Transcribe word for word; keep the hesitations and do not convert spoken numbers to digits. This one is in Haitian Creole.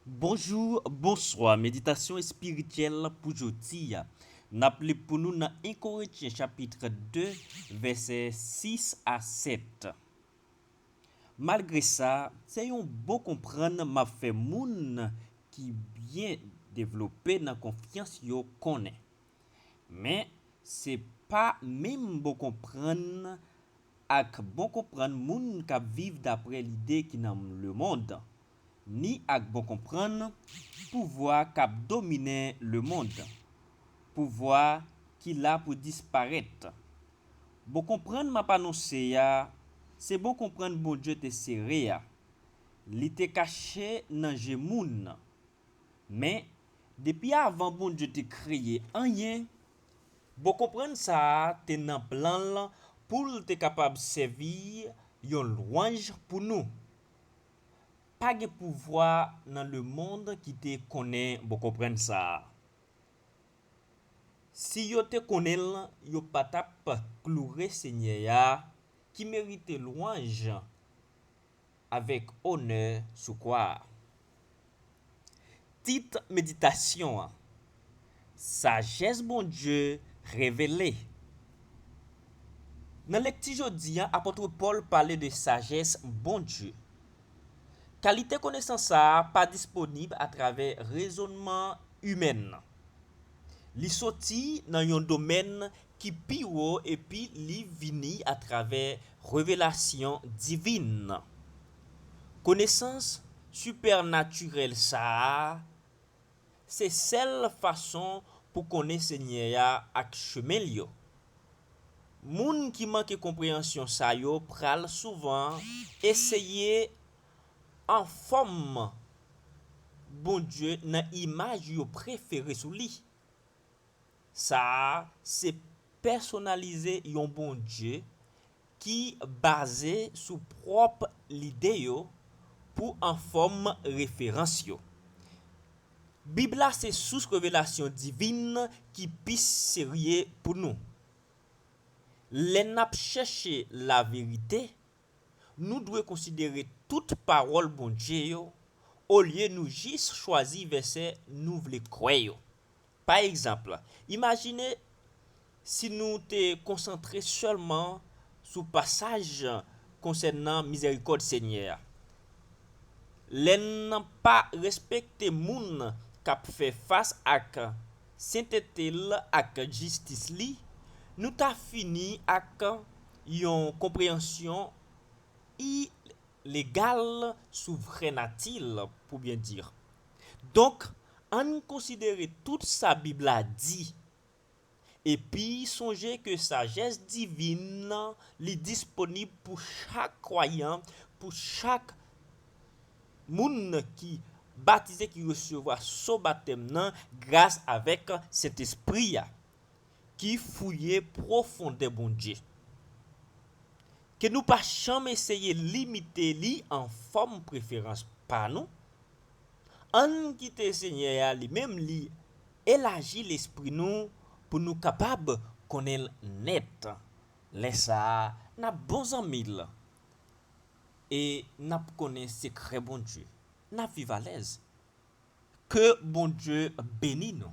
Bonjou, bonswa. Meditasyon espirityèl pou jodi a. N ap li pou nou nan en Korentyen chapit de, vèsè sis a sèt. Malgre sa, se yon bon konprann m ap fè moun ki byen devlope nan konfyans yo konnen. Men, se pa menm bon konprann ak bon konprann moun k ap viv dapre lide ki nan lemonn, ni ak bon konprann pouvwa k ap dominen lemonn, pouvwa ki la pou disparèt. Bon konprann m ap anonse a, se bon konprann Bondye te sere a. Li te kache nan je moun. Men, depi avan Bondye te kreye anyen, bon konprann sa a te nan plan l pou l te kapab sèvi yon lwanj pou nou. Pa gen pouvwa nan lemonn ki te konnen bon konprann sa a. Si yo te konnen l, yo pa t ap kloure Senyè a, ki merite lwanj, avèk onè sou kwa a. Tit meditasyon an, Sajès Bondye revele. Nan lekti jodi a, apot Pòl pale de sajès Bondye. Kalite konesans sa a pa disponib atravè rezònman imèn. Li soti nan yon domèn ki pi wo epi li vini atravè revelasyon divin. Konesans sipènatirèl sa a se sèl fason pou konnen Senyè a ak chemen l yo. Moun ki manke konpreyansyon sa yo pral souvan eseye anfòm Bondye nan imaj yo prefere sou li. Sa a se pèsonalize yon Bondye ki baze sou pwòp lide yo pou anfòm referans yo. Bib la se sous revelasyon divin ki pi serye pou nou. Lè n ap chèche laverite, nou dwe konsidere tout pawòl Bondye yo, olye nou jis chwazi vèsè nou vle kwè yo. Pa egzanp, imajine si nou te konsantre sèlman sou pasaj konsènan mizèrikòd Senyè a. Lè n pa respekte moun k ap fè fas ak sentete l ak jistis li, nou ta fini ak yon konpreyansyon ilegal sou vrè nati l, pou byen di. Donk, ann konsidere tout sa Bib la di. Epi sonje ke sajès divin nan, li disponib pou chak kwayan, pou chak moun ki batize, ki resevwa so batèm nan gras avèk Sentespri a, ki fouye pwofondè Bondye. Ke nou pa janm eseye limite li anfòm preferans pa nou. Ann kite Senyè a li menm li elaji lespri nou pou nou kapab konnen l nèt. Lè sa a, n ap bon zanmi l e n ap konnen sekrè Bondye. N ap viv alèz. Ke Bondye beni nou.